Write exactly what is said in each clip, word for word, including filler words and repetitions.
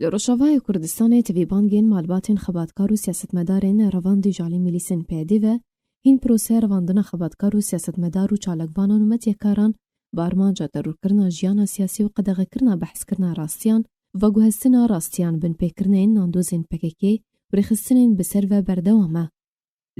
Li Rojavayê Kurdistanê tevî bangên malbatên xebatkar û siyasetmedarên revandî ji alî milîsên P Y D ve, hîn proseya revandina xebatkar û siyasetmedar û çalakvanan û medyakaran bi armanca terorkirina jiyana siyasî û qedexekirina behskirina rastiyan, veguhestina rastiyan, binpêkirinên nandozên P K K û rêxistinên bi ser ve berdewam e.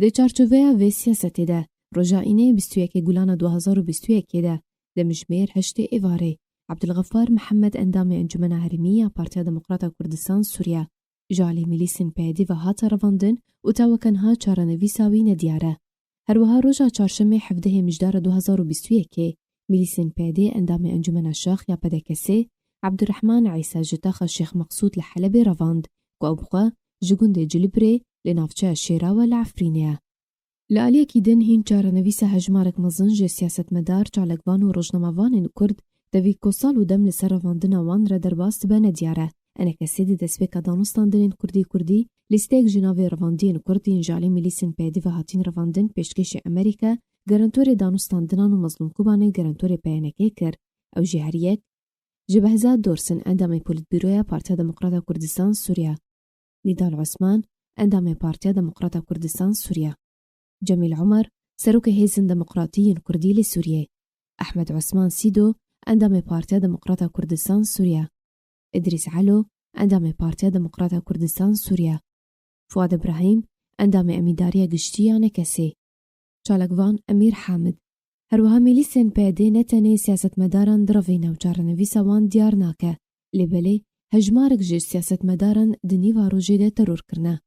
Di çarçoveya vê siyasetê de, roja Înê bîst û yekê Gulana du hazar û bîst û yekê de, demjimêr heştê Êvarê, Abdulgafar Mihemed, endamê Encumena Herêmî ya Partiya Demokrata Kurdistan Sûriye, ji alî milîsên P Y D ve hate revandin û ta weke niha çarenivîsa wî nediyar e. Her wiha roja çarşemê hevdehê Mijdara du hazar û bîst û yekê, milîsên P Y D endamê Encumena Şax ya P D K S'ê, Abdurrahman Îsa ji taxa Şêx Meqsûd li Helebê revand, ku ew bi xwe ji gundê Cilibrê li navçeya Şêrawe li Efrînê ye. Li aliyekî din hîn çarenivîsa hejmarek mezin ji siyasetmedar, çalakvan û rojnamevanên Kurd tevî ku sal û dem li ser revandina wan re derbas dibe nediyar e. Enekesê di destpêka danûstandinên Kurdî Kurdî, lîsteyek ji navê revandiyên Kurd yên ji alî milîsên P Y D ve hatîn revandin pêşkêşî Amerîka, garantorê danûstandinan û Mezlûm Kobanê, garantorê P Y N K kir. Ew jî her yek ji Behzad Dorsin, endamê Polîtbîroya Partiya Demokrata Kurdistan Sûriye, Nîdal Osman, endamê Partiya Demokrata Kurdistan Sûriye, Cemîl Omer, serokê Hêzên Demokratî yên Kurdî li Sûriyê, Ehmed Osman Sîdo, endamê Partiya Demokrata Kurdistan Sûriye, Îdrîs Elo, endamê Partiya Demokrata Kurdistan Sûriye, Fuad Ibrahîm, endamê Emîdariya Giştî ya N K S'ê, çalakvan Emîr Hamid. Her wiha milîsên P Y D ne tenê siyasetmedaran direvîne û çarenivîsa wan diyar nake, lê belê hejmarek ji siyasetmedaran di nîva rojê de teror kirine.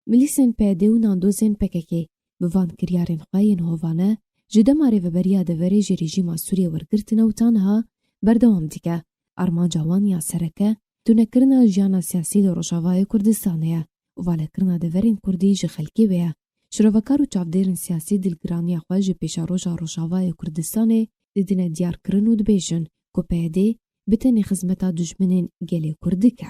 Milîsên P Y D û nandozên P K K bi van kiryarên xwe yên hovane ji dema rêveberiya deverê ji rejîma Sûriyê wergirtine û ta niha berdewam dike. Armanca wan ya sereke tunekirina jiyana siyasî li Rojavayê Kurdistanê ye û valekirina deverên Kurdî ji xelkê wê ye. Şirovekar û çavdêrên siyasî dilgiraniya xwe ji pêşeroja Rojavayê Kurdistanê didine diyarkirin û dibêjin ku P Y D bi tenê xizmeta dijminên gelê Kurd dike.